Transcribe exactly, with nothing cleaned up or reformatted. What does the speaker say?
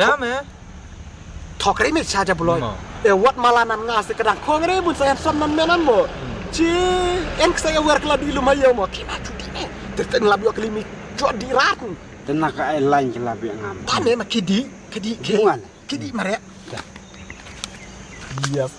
Ya me. Thok re me cha ja buloi. E wat mala nan nga se kadang khong re mun sa handsome nan me nan mo. Chi en ksa ya wer kla di lum hayo mo. Ki ma chu di me. Te ten lab yo kli mi chu di rat. Te na ka ai lain ki lab ya ngam. Ta me ma ki di ki di ki. Ki di mare. Yes.